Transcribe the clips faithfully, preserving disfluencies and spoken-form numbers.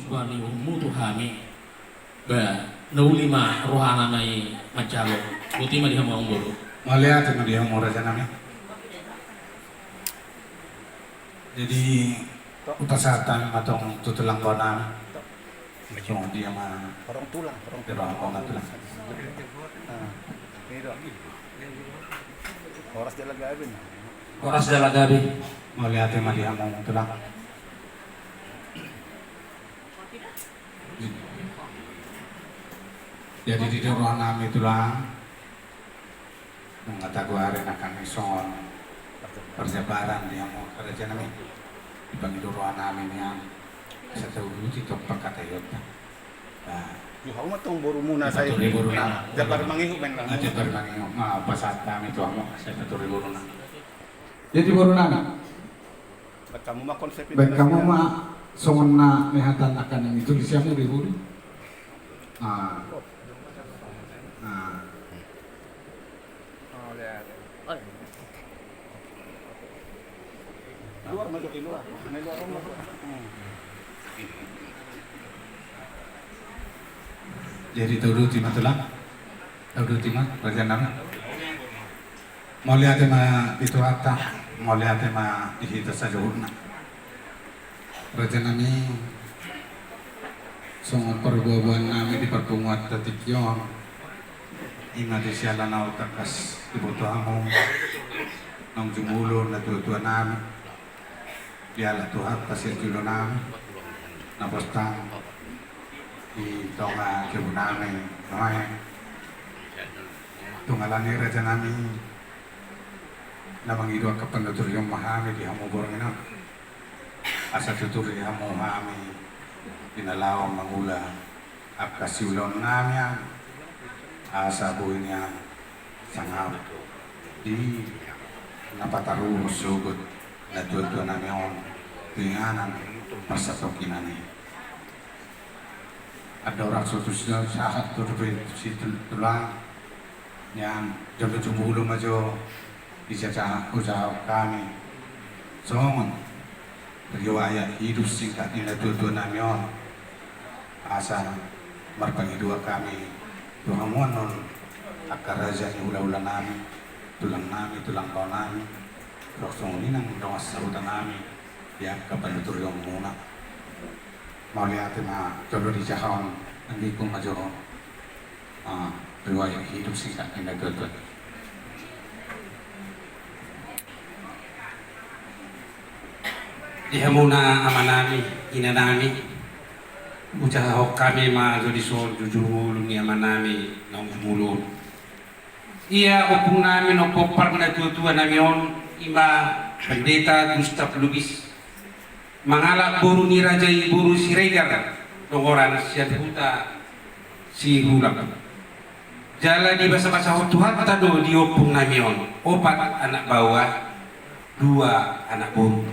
Bani ummu tu hami. Ba, na uli ma rohana na i manjalo. Boti ma di hamu amangboru. Mauliate ma di hamu rajanami. Jadi, hupasahat hami ma tong tu tulang baoa nami. Tong dia ma. Horong tulang, horong tulang. Horong tulang. Horas jala gabe. Horas jala gabe. Mauliate ma di hamu tulang. Jadi di roha nami tulang, nunga tagoari nangkin songon parjabaran di hamu rajanami. Dipangido roha nami nian, asa tauduti tong pangkataionta. Nah. Di hamu ma tong borumuna sai. Di boru nami. Jabar mangihut baen nami. Jabar mangihut ma pasahat nami tu hamu, sai paturi boru nami. Jadi boru nami. Baen hamu ma konsep. Baen hamu ma songon na nihatan nangkin i, tulis hamu di hulu. Ah. Ah. Jadi tauduti ma tulang. Tauduti ma rajanami. Mauliate ma di Tuhanta, mauliate ma di hita saluhutna. Rajanami, songon parboaboaan nami di parpunguanta tingki on, ima di siala naung tangkas diboto hamu naung jumolo natuatua nami. Dialap Tuhanta sian jolo nami na pos di tonga jabu nami nuaeng. Tung ala ni i rajanami, na mangido angka panuturion ma hami di hamu borngin on, asa tuturi hamu hami di na laho mangula angka siulaon nami an, asa boi nian sangap di na pataruhon sogot natuatua nami on tu inganan marsatongkinan i. Andorang so tung sahat dope tu si tulang nian, jolo jumolo ma jo dijajahon hami songon riwayat hidup singkat ni natuatua nami on, asa marpangidoan hami tu hamu annon angka raja ni hulahula nami, tulang nami, tulang baoa nami, ro songon i nang dongan sahuta nami di angka panuturionmuna. Mauliate ma, jolo dijajahon annon ma jo riwayat hidup singkat ni natuatua. Di hamuna amanami, inanami, hujajahahon hami ma jo dison jujur ngolu ni amanami naung jumolo on. Ia ompungnami naung pompar natuatua nami on, ima Pendeta Gustav Lubis. Mangalap boru ni raja i boru Siregar, dongoran sian huta Sihulak. Jala dibasabasahon Tuhanta do di ompungnami on opat anak baoa, dua anak boru.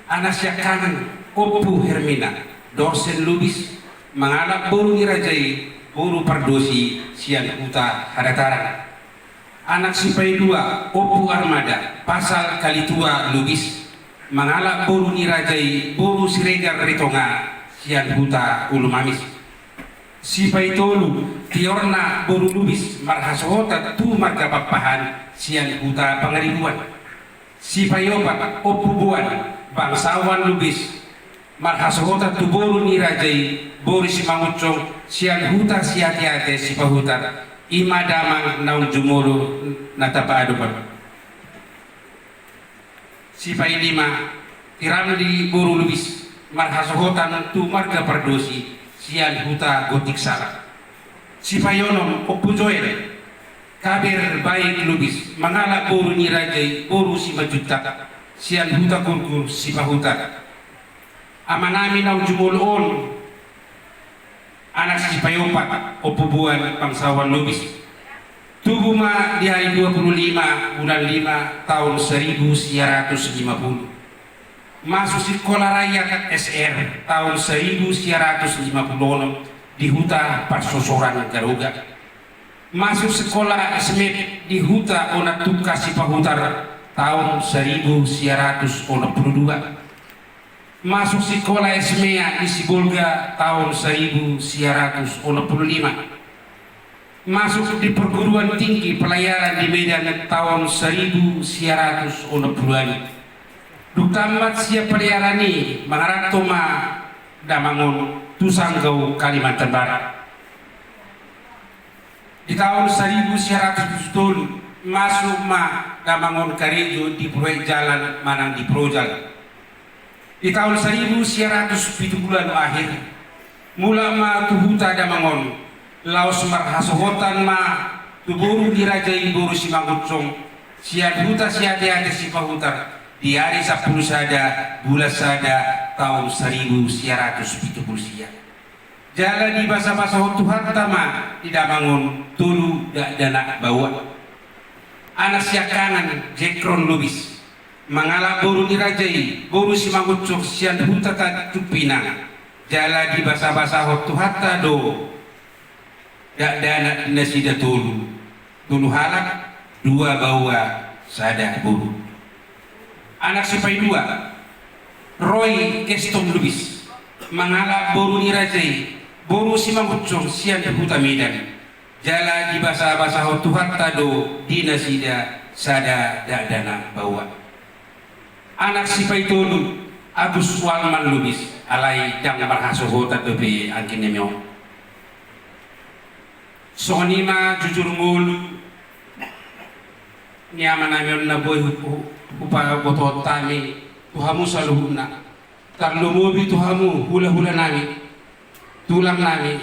Anak siangkangan Ompu Hermina, Dorsen Lubis, mangalap boru ni raja i boru Pardosi sian huta Hadataran. Anak sipaidua Ompu Armada, Pasal Kalitua Lubis, mangalap boru ni raja i boru Siregar Ritonga sian huta Ulumamis. Sipaitolu Tiorna boru Lubis marhasohotan tu marga Pakpahan sian huta Pangaribuan. Sipaiopat Ompu Boan, bangsawan Lubis, marhasohotan tu boru ni raja i boru Simangunsong sian huta Siateate Sipahutar, ima damang naung jumolo na tapaadopon. Sipailima Tiramli boru Lubis, marhasohotan tu marga Pardosi sian huta Gondingsala. Sipaionom Ompu Joel, Kabar Baik Lubis, mangalap boru ni raja i boru Simanjuntak sian huta Gurgur Sipahutar. Amanami naung jumolo on, anak sipaiopat Ompu Boan, bangsawan Lubis. Tubu ma di hari dua puluh lima bulan lima tahun seribu sembilan ratus lima puluh. Masuk sikola rakyat S R tahun seribu sembilan ratus lima puluh enam di huta Parsosoran Garoga. Masuk sikola S M P di huta Onan Tungka Sipahutar tahun seribu sembilan ratus onom puluh dua. Masuk sikola S M E A di Sibolga taon saribu sia ratus onom pulu lima. Masuk di perguruan tinggi pelayaran di Medan taon saribu sia ratus onom pulu ualu. Dung tamat sian pelayaran i mangaranto ma damang on tu Sanggau, Kalimantan Barat. Di taon saribu sia ratus pitu pulu tolu masuk ma damang on karejo di proyek jalan manang di Projal. Di taon saribu sia ratus pitu pulu ualu akhir, mulak ma tu huta damang on, laos marhasohotan ma tu boru ni raja i, boru Simangunsong, sian huta Siateate Sipahutar, di ari sampulu sada bulan sada taon saribu sia ratus pitu pulu sia. Jala dibasabasahon Tuhanta ma di damang on tolu dakdanak baoa. Anak siangkangan Jekron Lubis, mangalap boru ni raja i, boru Simangunsong sian huta Tanjung Pinang. Jala dibasabasahon Tuhanta do dakdanak di nasida tolu, tolu halak, dua baoa, sada boru. Anak sipaidua, Roy Gestom Lubis, mangalap boru ni raja i, boru Simangunsong sian huta Medan. Jala dibasabasahon Tuhanta do di nasida sada dakdanak baoa. Anak sipaitolu, Agus Walman Lubis, alai ndang marhasohotan dope anggi nami on. Songon i ma jujur ngolu ni amanami on na boi hu-, hu-, hupabotohon hami tu hamu saluhutna. Tarlumobi tu hamu hulahula nami, tulang nami,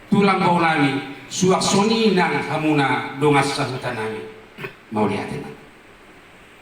tulang bao nami, suang songon i nang hamuna dongan sahuta nami. Mauliate ma.